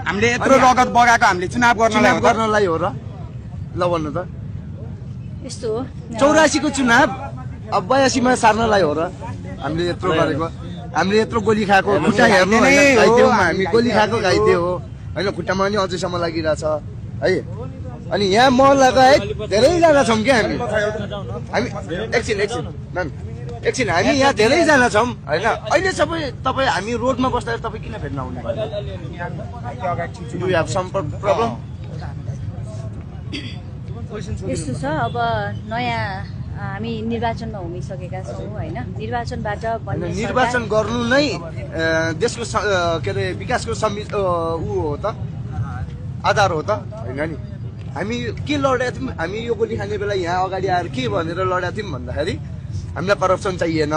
हामीले यत्रो रगत बगाएको हामीले चुनाव गर्नलाई हो र ल भन्नु त यस्तो हो 84 को चुनाव अब 82 मा सार्नलाई हो र हामीले यत्रो गरेको हामीले यत्रो गोली खाएको खुट्टा हेर्नु हैन घाइते हामी गोली खाएको घाइते हो हैन खुट्टामा पनि अझैसम्म लागिरहेछ है अनि यहाँ म लगायत धेरैजना छौँ के हामी एकछिन हामी यहाँ धेरैजना छौँ हैन अहिले सबै तपाईँ हामी रोडमा बस्दा तपाईँ किन भेट्न आउनु भयो do you have some problem यस्तो छ अब नयाँ हामी निर्वाचनमा उभिसकेका छौँ होइन निर्वाचनबाट निर्वाचन गर्नु नै देशको के अरे विकासको ऊ हो त आधार हो त होइन नि हामी के लडेका थियौँ हामी यो गोली खाने बेला यहाँ अगाडि आएर के भनेर लडेका थियौँ भन्दाखेरि हामीलाई करप्सन चाहिएन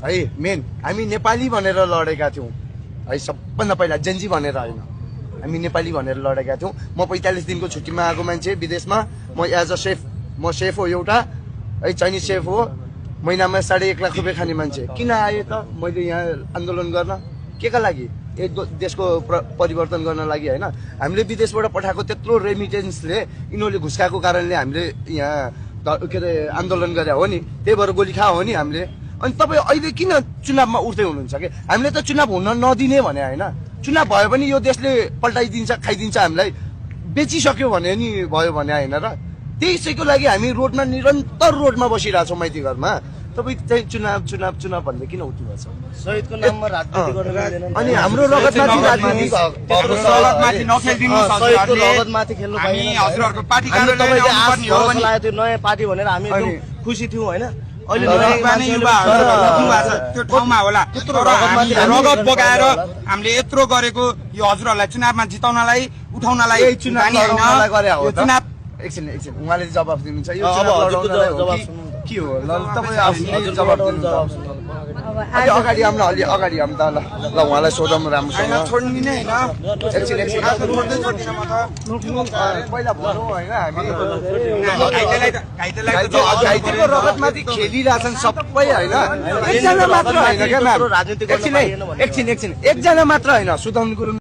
है मेन हामी नेपाली भनेर लडेका थियौँ है सबभन्दा पहिला जेन्जी भनेर होइन हामी नेपाली भनेर लडेका थियौँ म 45 दिनको छुट्टीमा आएको मान्छे विदेशमा म एज अ सेफ म सेफ हो एउटा है चाइनिज सेफ हो महिनामा 1.5 लाख रुपियाँ खाने मान्छे किन आएँ त मैले यहाँ आन्दोलन गर्न के का लागि देशको परिवर्तन गर्न लागि होइन हामीले विदेशबाट पठाएको त्यत्रो रेमिटेन्सले यिनीहरूले घुस्काएको कारणले हामीले यहाँ के अरे आन्दोलन गरे हो नि त्यही भएर गोली खा हो नि हामीले अनि तपाईँ अहिले किन चुनावमा उठ्दै हुनुहुन्छ कि हामीले त चुनाव हुन नदिने भने होइन चुनाव भयो भने यो देशले पल्टाइदिन्छ खाइदिन्छ हामीलाई बेचिसक्यो भने नि भयो भने होइन र त्यसैको लागि हामी रोडमा निरन्तर रोडमा बसिरहेछौँ माइती घरमा तपाईँ चाहिँ चुनाव भन्दै किन उठ्नु भएको छ शहीदको नाममा राजनीति गर्न अनि हाम्रो रगतमाथि राजनीति रगतमाथि खेल्नु त्यो नयाँ पार्टी भनेर हामी एकदम खुसी थियौँ होइन अहिले त्यो ठाउँमा होला रगत बगाएर हामीले यत्रो गरेको यो हजुरहरूलाई चुनावमा जिताउनलाई उठाउनलाई चुनाव एकछिन उहाँले जवाफ दिनुहुन्छ यो के हो ल तपाईँ आफूले जवाब दिनुहुन्छ अलि अगाडि आउनु अलि अगाडि आउनु त ल उहाँलाई सोधौँ राम्रोसँग पहिला भनौँ होइन हामी रगतमाथि खेलिरहेछन् सबै होइन एकजना मात्र होइन क्या एकछिन एकजना मात्र होइन सुधाउनु कुरो